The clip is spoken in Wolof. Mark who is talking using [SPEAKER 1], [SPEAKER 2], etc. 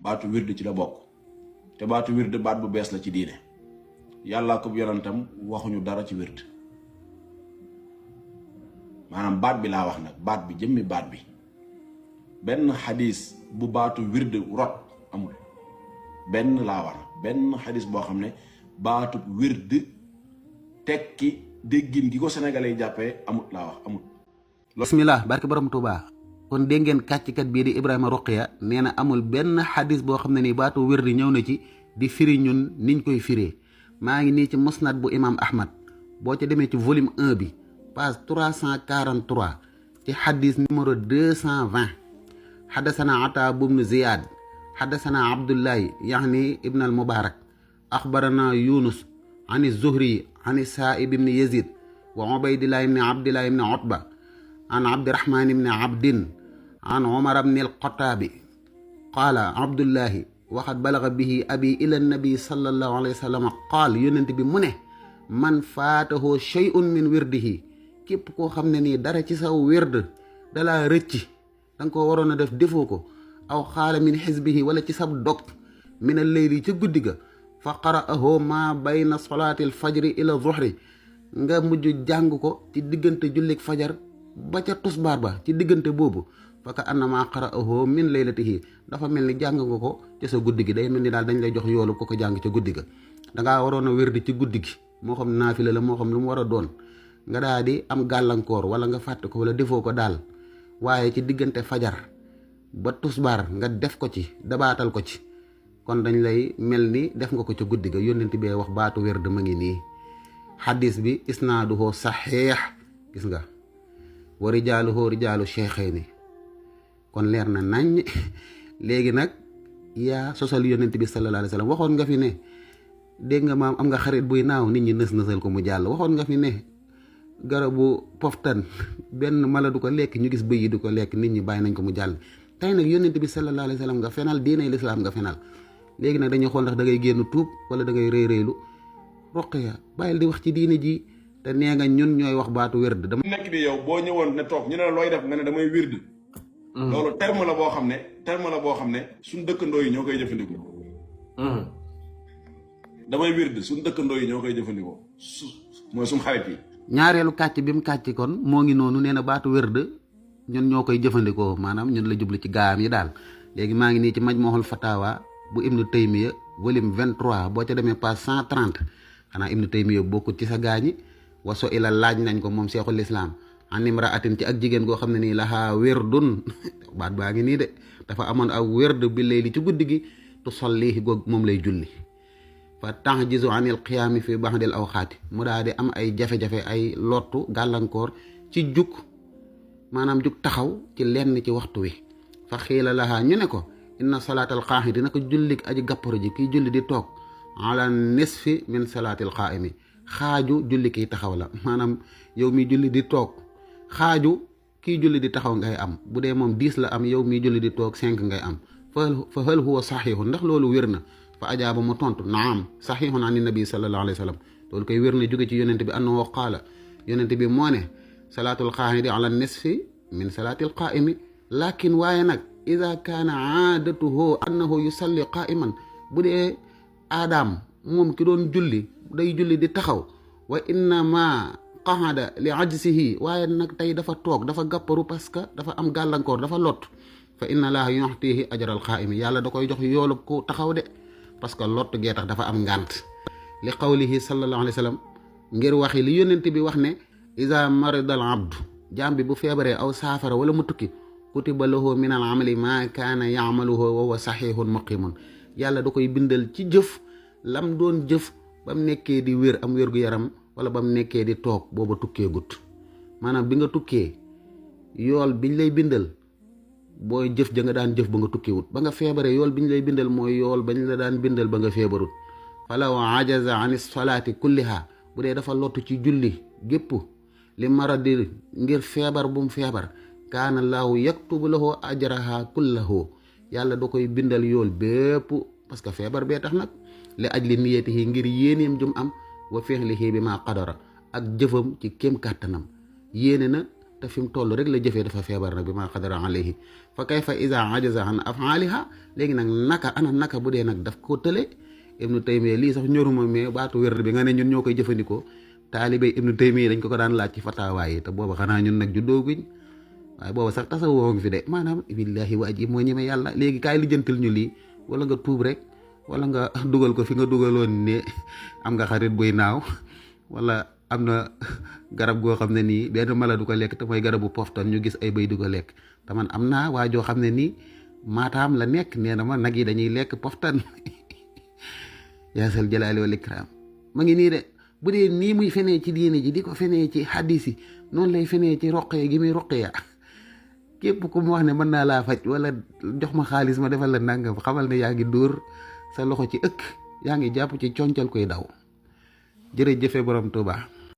[SPEAKER 1] baatu wird ci la bokk te baatu wird baat bu bees la ci diine yàlla ko yonentam waxuñu dara ci wird maanaam baat bi laa wax nag baat bi jëmmi baat bi benn xadis bu baatu wird rot amul benn laa war benn xadis boo xam ne baatu wird tekki déggin gi ko sénégalais yi jàppee amut laa wax amut.
[SPEAKER 2] bismillah barke borom Touba kon dégg ngeen kàcckat bii di Ibrahima Ruqiya nee na amul benn xadis boo xam ne nii baatu wird ñëw na ci di firi ñun niñ koy firee maa ngi nii ci musnad bu imam Ahmad boo ca demee ci volume 1 bi page 343 ci xadis numéro 220 xaddasana Ata bubnu Ziyad xaddasana Abdullahi yaxni ibn al Mubarak axbarana Yunus an Zuhri an Saib ibn Yazid wa Ubaydillah ibn Abdillah ibn Utba an Abdirahman ibn Abdin an Umar ibn al-Khattabi qaala Abdullahi waxat balaga bihi abi ila nabi sallallahu alayhi wa sallam qaal yonent bi mu ne man faatahu shay'un min wirdihi képp koo xam ne nii dara ci saw wird dalaa rëcci danga ko waroon a def defoo ko aw xaala min xisbihi wala ci sab dog min al leyli ca guddi ga fa qara'ahu ma bayna solaati al fajri ila zuhri nga mujj jàng ko ci diggante jullik fajar ba ca tusbaar ba ci diggante boobu fa ka annama qara'ahu min laylatihi dafa mel ni jàng nga ko ci sa guddi gi day mel ni daal dañ lay jox yoolu ko jàng ca guddi ga dangaa waroon a wérdi ci guddi gi moo xam naafila la moo xam lu mu war a doon nga daal di am gàllankoor wala nga fàtte ko wala defoo ko daal waaye ci diggante fajar ba tusbaar nga def ko ci dabaatal ko ci kon dañ lay mel ni def nga ko ca guddi ga yónnent bee wax baatu werd ma ngi nii xadis bi isnaaduhu saxiix gis nga wa rijaaluhu rijaalu cheikhayni kon leer na nañ léegi nag yaa sosal yónnent bi sallallahu alayhi wa sallam waxoon nga fi ne dégg nga maam am nga xarit buy naaw nit ñi nës-nësal ko mu jàll waxoon nga fi ne garabu poftan benn mala du ko lekk ñu gis bëy yi du ko lekk nit ñi bàyyi nañ ko mu jàll tey nag yónnent bi sallallahu alayhi wa sallam nga fenal diine lislaam nga fenal léegi nag dañuy xool ndax da ngay génn tuub wala da ngay rëy rëylu Ruqiya bàyyil di wax ci diine ji te nee nga ñun ñooy wax baatu wird dama
[SPEAKER 1] nekk di yow boo ñëwoon ne toog ñu ne la looy def nga ne damay wird loolu terme la boo xam ne suñ dëkkandoo yi ñoo koy jëfandikoo damay wird suñ dëkkandoo yi ñoo koy jëfandikoo mooy suñ xarit yi
[SPEAKER 2] ñaareelu kàcc bi mu kàcc kon moo ngi noonu nee na baatu wird ñun ñoo koy jëfandikoo maanaam ñun la jublu ci gaam yi daal léegi maa ngi nii ci Majmuhul Fatawa bu Ibnu Taymiya volume 23 boo ca demee page 130 xanaa Ibnu Taymiya bokkut ci sa gaañi waso ila laaj nañ ko moom Cheikhul Islam an imraatin ci ak jigéen goo xam ne nii laxaa wirdun baat baa ngi nii de dafa amoon ak wird bi layli ci guddi gi tu sollihi goog moom lay julli fa tahjizu anil qiyaami fi ba'dil awqaati mu daal di am ay jafe-jafe ay lottu gàllankoor ci jug maanaam jug taxaw ci lenn ci waxtu wi fa xiila lahaa ñu ne ko inna salaatal qaa'idi naka jullik aji gapparo ji kiy julli di toog ala nisfi min salaatil qaa'imi xaaju julli kiy taxaw la maanaam yow mi julli di toog xaaju kiy julli di taxaw ngay am bu dee moom 10 la am yow mi julli di toog 5 ngay am fa hal huwa saxiixun ndax loolu wér na fa ajaaba mu tontu naam saxiixun an nabi sallallahu alayhi wa sallam loolu koy wér na jóge ci yonent bi annahu qaala yonent bi moo ne salaatul qaa'idi ala nisfi min salaatil qaa'imi lakin waaye nag ida kaana aadatuhu annahu yusalli qaa'iman bu dee aadaam moom ki doon julli day julli di taxaw wa innama qahada li ajsihi waaye nag tey dafa toog dafa gàpparu parce que dafa am gàllankoor dafa lot fa inna laaha yu'tihi ajral qaa'imi yàlla da koy jox yoolu ku taxaw de parce que lott gee tax dafa am ngànt li qawlihi sallallahu alayhi wa sallam ngir waxi li yónnent bi wax ne iza marida al abdu jaam bi bu feebaree aw saafara wala mu tukki kutiba lahu min al amali ma kaana ya'maluhu wa huwa sahihun muqimun yàlla da koy bindal ci jëf lam doon jëf ba mu nekkee di wér am wér gu yaram wala ba mu nekkee di toog booba tukkee gut maanaam bi nga tukkee yool biñ lay bindal booy jëf ja nga daan jëf ba nga tukkiwut ba nga feebaree yool biñ lay bindal mooy yool bañ la daan bindal ba nga feebarut falaw ajaza an salaati kulliha bu dee dafa lottu ci julli gépp li maradi ngir feebar bu mu feebar kaana laahu yaktubu lahu ajraha kullahu yàlla da koy bindal yool bépp parce que feebar bee tax nag li ajli niyatihi ngir yéeneem jum am wa fi'lihi bi ma qadara ak jëfam ci kéem kàttanam yéene na te fi mu toll rek la jëfee dafa feebar nag bi ma qadara alayhi fa kayfa iza ajaza an af'aliha léegi nag naka bu dee nag daf ko tële Ibnu Taymiya lii sax ñoruma mais baatu wér bi nga ne ñun ñoo koy jëfandikoo taalibe Ibnu Taymiya dañ ko daan laaj ci fatawaa yi te booba xanaa ñun nag juddooguñ waaye booba sax tasawoo ngi fi de maanaam billahi waa ji moo ñeme yàlla léegi kaay lijjantil ñu lii wala nga tuub rek wala nga dugal ko fi nga dugaloon ne am nga xarit buy naaw wala am na garab goo xam ne nii benn mala du ko lekk te mooy garabu poftan ñu gis ay bëy du ko lekk te man am naa waa joo xam ne nii maataam la nekk nee na ma nag yi dañuy lekk poftan yaasal jalaali wal ikram ma ngi nii de bu dee nii muy fenee ci diine ji di ko fenee ci hadis yi noonu lay fenee ci roqee gi muy roqee képp ku mu wax ne mën naa laa faj wala jox ma xaalis ma defal la nangam xamal ne yaa ngi dóor sa loxo ci ëkk yaa ngi jàpp ci concal koy daw jërëjëfe borom Tuuba